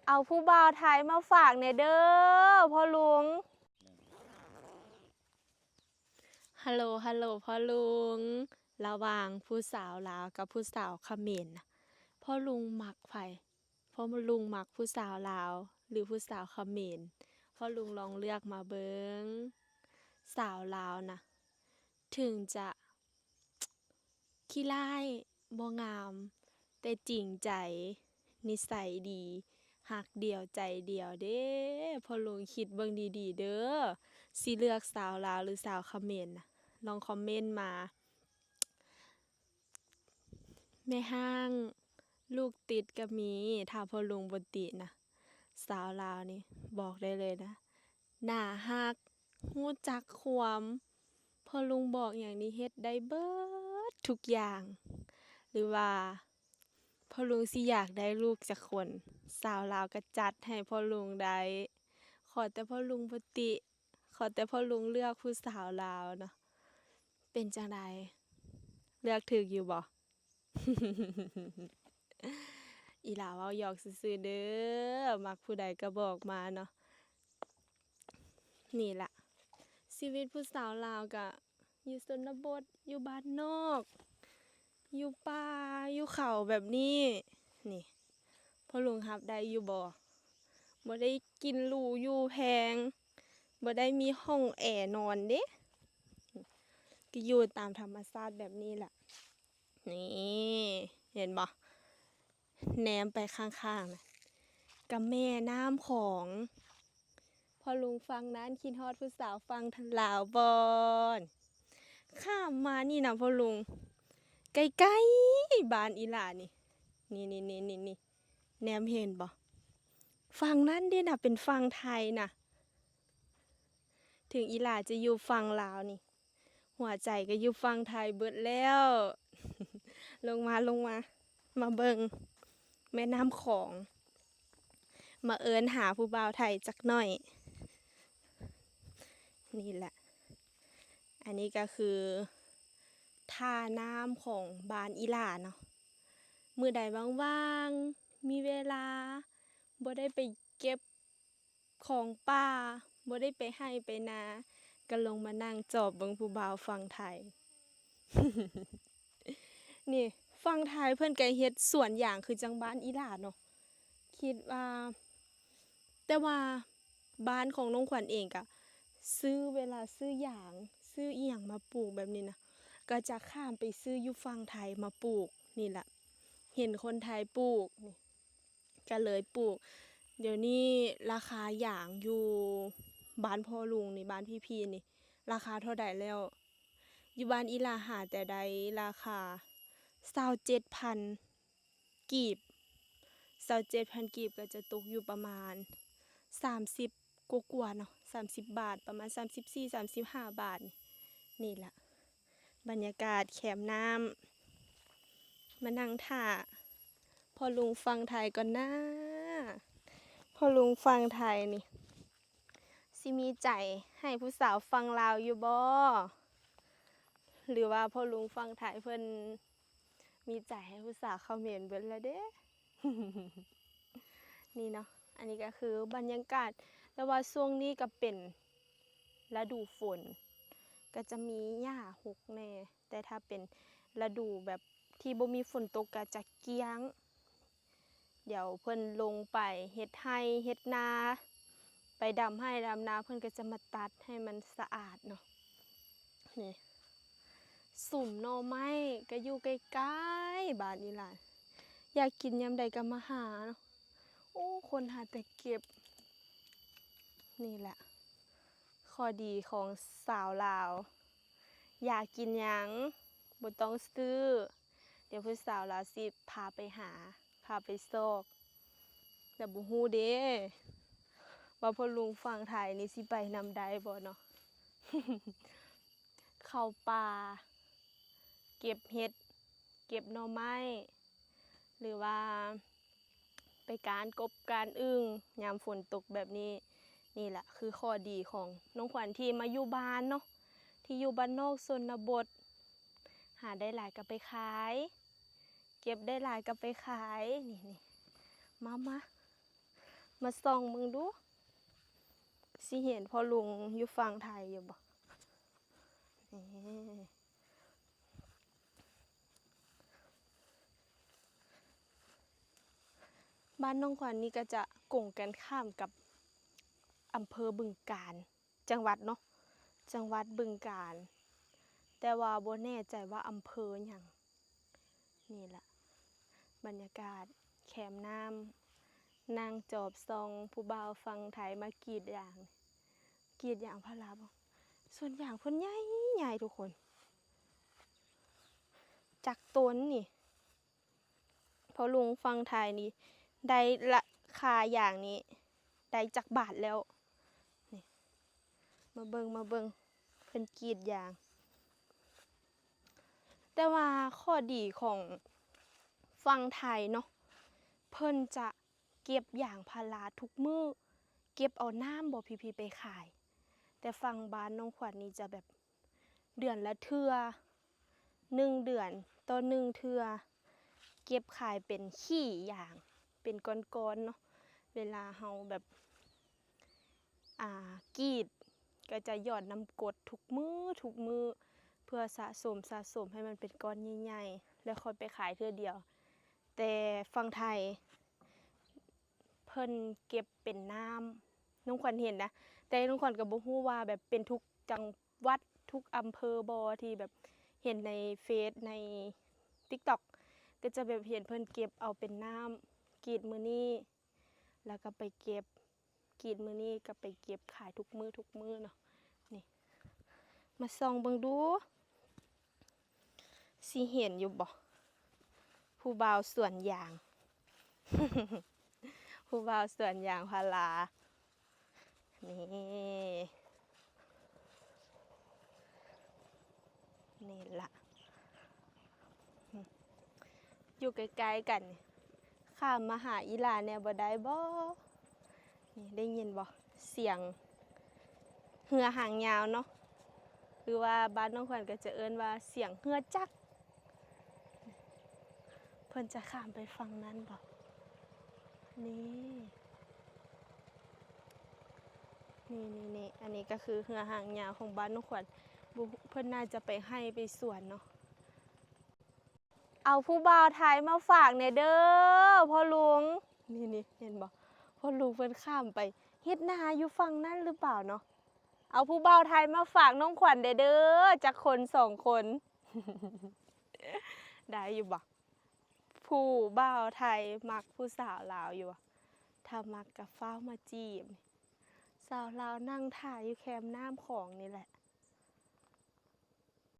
ເອົາຜູ້ບ່າວໄທມາຝາກແດ່ເດີພໍ່ລຸງ. ຮັລໂຫຼ ຮັລໂຫຼ ພໍ່ລຸງ. ລະຫວ່າງຜູ້ສາວລາວກັບຜູ້ສາວຂະເໝນນະ ພໍ່ລຸງມັກໃຜ? ພໍ່ລຸງມັກຜູ້ສາວລາວ ຫຼື ຜູ້ສາວຂະເໝນ? ພໍ່ລຸງລອງເລືອກມາເບິ່ງ. ສາວລາວນະ ເຖິງຈະຂີ້ລ້າຍ ບໍ່ງາມ ແຕ່ຈິງໃຈ ນິໄສດີ ຮັກດຽວໃຈດຽວເດ້. ພໍ່ລຸງຄິດເບິ່ງດີໆເດີ ຊິເລືອກສາວລາວ ຫຼື ສາວຂະເໝນນະ ລອງຄອມເມັນມາ. ແມ່ຮ້າງ ລູກຕິດກໍມີ ຖ້າພໍ່ລຸງບໍ່ຕິນະ. ສາວລາວນີ້ບອກໄດ້ເລີຍນະ ໜ້າຮັກ ຮູ້ຈັກຄວາມ ພໍ່ລຸງບອກຫຍັງນີ້ເຮັດໄດ້ເບິດທຸກຢ່າງ ຫຼືວ່າພໍ່ລຸງຊິຢາກໄດ້ລູກຈັກຄົນ ສາວລາວກໍຈັດໃຫ້ພໍ່ລຸງໄດ້. ຂໍແຕ່ພໍ່ລຸງບໍ່ຕິ ຂໍແຕ່ພໍ່ລຸງເລືອກຜູ້ສາວລາວເນາະ. ເປັນຈັ່ງໃດ? ເລືອກຖືກຢູ່ບໍ່? ອີ່ຫຼ້າເວົ້າຫຍອກຊື່ໆເດີ ມັກຜູ້ໃດກໍບອກມາເນາະ. ນີ້ລະ ຊີວິດຜູ້ສາວລາວກະຢູ່ຊົນນະບົດ ຢູ່ບ້ານນອກ ຢູ່ປ່າ ຢູ່ເຂົາແບບນີ້. ນີ້ ພໍ່ລຸງຮັບໄດ້ຢູ່ບໍ່? ບໍ່ໄດ້ກິນຫຼູຢູ່ແພງ ບໍ່ໄດ້ມີຫ້ອງແອນອນເດ້ ກໍຢູ່ຕາມທຳມະຊາດແບບນີ້ລະ. ນີ້ ເຫັນບໍ່? ແນມໄປຂ້າງໆນະ ກະແມ່ນ້ຳຂອງ. ພໍ່ລຸງຝັ່ງນັ້ນຄິດຮອດຜູ້ສາວຝັ່ງລາວບໍ່? ຂ້າມມານີ້ນະພໍ່ລຸງ ໃກ້ໆບ້ານອີ່ຫຼ້ານີ້. ນີ້ໆໆໆ ແນມເຫັນບໍ່? ຝັ່ງນັ້ນເດ້ນະ ເປັນຝັ່ງໄທນະ. ເຖິງອີ່ຫຼ້າຈະຢູ່ຝັ່ງລາວນີ້ ຫົວໃຈກໍຢູ່ຝັ່ງໄທເບິດແລ້ວ. ລົງມາ ລົງມາ ມາເບິ່ງແມ່ນ້ຳຂອງ ມາເອີ້ນຫາຜູ້ບ່າວໄທຈັກໜ້ອຍ. ນີ້ແຫຼະ ອັນນີ້ກໍຄືທ່ານ້ຳຂອງບ້ານອີ່ຫຼ້າເນາະ. ມື້ໃດວ່າງໆ ມີເວລາ ບໍ່ໄດ້ໄປເກັບ ຂອງປ່າ ບໍ່ໄດ້ໄປໄຮ່ໄປນາ ກໍລົງມານັ່ງຈອບເບິ່ງຜູ້ບ່າວຝັ່ງໄທ. ນີ້ ຝັ່ງໄທເພິ່ນກໍເຮັດສວນຢາງຄືຈັ່ງບ້ານອີ່ຫຼ້າເນາະ ຄິດວ່າ. ແຕ່ວ່າບ້ານຂອງນ້ອງຂວັນເອງກໍຊື້ ເວລາຊື້ຢາງ ຊື້ອີ່ຫຍັງມາປູກແບບນີ້ນະ ກໍຈະຂ້າມໄປຊື້ຢູ່ຝັ່ງໄທມາປູກ. ນີ້ລະ ເຫັນຄົນໄທປູກນີ້ ກໍເລີຍປູກ. ດຽວນີ້ລາຄາຢາງຢູ່ບ້ານພໍ່ລຸງນີ້ ບ້ານພີ່ໆນີ້ ລາຄາເທົ່າໃດແລ້ວ? ຢູ່ບ້ານອີ່ຫຼ້າຫາແຕ່ໄດ້ລາຄາຊາວເຈັດພັນກີບ ຊາວເຈັດພັນກີບ ກໍຈະຕົກຢູ່ປະມານສາມສິບກວ່າໆເນາະ ສາມສິບບາດ ປະມານສາມສິບສີ່ ສາມສິບຫ້າບາດ. ນີ້ລະ ບັນຍາກາດແຄມນ້ຳ ມານັ່ງຖ້າພໍ່ລຸງຝັ່ງໄທກ່ອນນາ. ພໍ່ລຸງຝັ່ງໄທນີ້ ຊິມີໃຈໃຫ້ຜູ້ສາວຝັ່ງລາວຢູ່ບໍ່? ຫຼືວ່າພໍ່ລຸງຝັ່ງໄທເພິ່ນມີໃຈໃຫ້ຜູ້ສາວຂະເໝນເບິດແລ້ວເດ້. ນີ້ເນາະ ອັນນີ້ກໍຄືບັນຍາກາດ ແຕ່ວ່າຊ່ວງນີ້ກໍເປັນລະດູຝົນ ກໍຈະມີຫຍ້າຮົກແດ່ ແຕ່ຖ້າເປັນລະດູແບບທີ່ບໍ່ມີຝົນຕົກກໍຈະກ້ຽງ. ດຽວເພິ່ນລົງໄປເຮັດໄຮ່ເຮັດນາ ໄປດຳໄຮ່ດຳນາ ເພິ່ນກໍຈະມາຕັດໃຫ້ມັນສະອາດເນາະ. ນີ້ ສຸມໜໍ່ໄມ້ກໍຢູ່ໃກ້ໆບ້ານອີ່ຫຼ້າ ຢາກກິນຍາມໃດກໍມາຫາເນາະ. ໂອ້ ຄົນຫາແຕ່ເກັບ. ນີ້ແຫຼະ ຂໍ້ດີຂອງສາວລາວ ຢາກກິນຫຍັງບໍ່ຕ້ອງຊື້ ດຽວຜູ້ສາວລາວຊິພາໄປຫາ ພາໄປຊອກ. ແຕ່ບໍ່ຮູ້ເດ້ວ່າພໍ່ລຸງຝັ່ງໄທນີ້ຊິໄປນຳໄດ້ບໍ່ເນາະ. ເຂົ້າປ່າ ເກັບເຫັດ ເກັບໜໍ່ໄມ້ ຫຼືວ່າໄປການກົບການອຶ່ງຍາມຝົນຕົກແບບນີ້. ນີ້ແຫຼະຄືຂໍ້ດີຂອງນ້ອງຂວັນທີ່ມາຢູ່ບ້ານເນາະ ທີ່ຢູ່ບ້ານນອກຊົນນະບົດ ຫາໄດ້ຫຼາຍກໍໄປຂາຍ ເກັບໄດ້ຫຼາຍກໍໄປຂາຍ. ນີ້ໆ ມາ ມາ ມາສ່ອງເບິ່ງດູ ຊິເຫັນພໍ່ລຸງຢູ່ຝັ່ງໄທຢູ່ບໍ່? ນີ້ ບ້ານນ້ອງຂວັນນີ້ກໍຈະກົງກັນຂ້າມກັບອຳເພີບຶງການ ຈັງຫວັດເນາະ ຈັງຫວັດບຶງການ ແຕ່ວ່າບໍ່ແນ່ໃຈວ່າອຳເພີຫຍັງ. ນີ້ລະບັນຍາກາດແຄມນ້ຳ ນັ່ງຈອບສ່ອງຜູ້ບ່າວຝັ່ງໄທມາກຣີດຢາງ ກຣີດຢາງພາລາບໍ? ສວນຢາງເພິ່ນໃຫຍ່ໆ ທຸກຄົນ ຈັກຕົ້ນນີ້ ພໍ່ລຸງຝັ່ງໄທນີ້ ໄດ້ລາຄາຢາງນີ້ ໄດ້ຈັກບາດແລ້ວ? ນີ້ ມາເບິ່ງ ມາເບິ່ງ ເພິ່ນກຣີດຢາງ. ແຕ່ວ່າຂໍ້ດີຂອງຝັ່ງໄທເນາະ ເພິ່ນຈະເກັບຢາງພາລາທຸກມື້ ເກັບເອົານ້ຳບໍ ພີ້ໆ ໄປຂາຍ. ແຕ່ຝັ່ງບ້ານນ້ອງຂວັນນີ້ຈະແບບເດືອນລະເທື່ອ ໜຶ່ງເດືອນຕໍ່ໜຶ່ງເທື່ອ ເກັບຂາຍເປັນຂີ້ຢາງ ເປັນກ້ອນໆ ເນາະ. ເວລາເຮົາແບບ ອ່າ ກຣີດ ກໍຈະຫຍອດນ້ຳກົດທຸກມື້ ທຸກມື້ ເພື່ອສະສົມ ສະສົມໃຫ້ມັນເປັນກ້ອນໃຫຍ່ໆ ແລ້ວຄ່ອຍໄປຂາຍເທື່ອດຽວ. ແຕ່ຝັ່ງໄທ ເພິ່ນເກັບເປັນນ້ຳ ນ້ອງຂວັນເຫັນນະ ແຕ່ນ້ອງຂວັນກໍບໍ່ຮູ້ວ່າແບບເປັນທຸກຈັງຫວັດ ທຸກອຳເພີບໍ່ ທີ່ແບບເຫັນໃນເຟສ ໃນຕິກຕັອກ ກໍຈະແບບເຫັນເພິ່ນເກັບເອົາເປັນນ້ຳ ກຣີດມື້ນີ້ ແລ້ວກໍໄປເກັບ ກຣີດມື້ນີ້ກໍໄປເກັບຂາຍທຸກມື້ ທຸກມື້ເນາະ. ນີ້ ມາສ່ອງເບິ່ງດູ ຊິເຫັນຢູ່ບໍ່ ຜູ້ບ່າວສວນຢາງ ຜູ້ບ່າວສວນຢາງພາລາ. ນີ້ ນີ້ລະ ຢູ່ໃກ້ໆ ກັນ ຂ້າມມາຫາອີ່ຫຼ້າແດ່ບໍ່ໄດ້ບໍ? ນີ້ ໄດ້ຍິນບໍ່ ສຽງເຮືອຫາງຍາວເນາະ ຫຼືວ່າບ້ານນ້ອງຂວັນກໍຈະເອີ້ນວ່າສຽງເຮືອຈັກ. ເພິ່ນຈະຂ້າມໄປຝັ່ງນັ້ນບໍ? ນີ້ ນີ້ໆໆ ອັນນີ້ກໍຄືເຮືອຫາງຍາວຂອງບ້ານນ້ອງຂວັນ ບໍ່ ເພິ່ນໜ້າຈະໄປໄຮ່ໄປສວນເນາະ. ເອົາຜູ້ບ່າວໄທມາຝາກແດ່ເດີພໍ່ລຸງ. ນີ້ໆ ເຫັນບໍ່ ພໍ່ລຸງເພິ່ນຂ້າມໄປເຮັດນາຢູ່ຝັ່ງນັ້ນຫຼືເປົ່າເນາະ. ເອົາຜູ້ບ່າວໄທມາຝາກນ້ອງຂວັນແດ່ເດີ ຈັກຄົນສອງຄົນ ໄດ້ຢູ່ບໍ່? ຜູ້ບ່າວໄທມັກຜູ້ສາວລາວຢູ່ບໍ່? ຖ້າມັກກໍຟ້າວມາຈີບ. ສາວລາວນັ່ງຖ້າຢູ່ແຄມນ້ຳຂອງນີ້ແຫຼະ.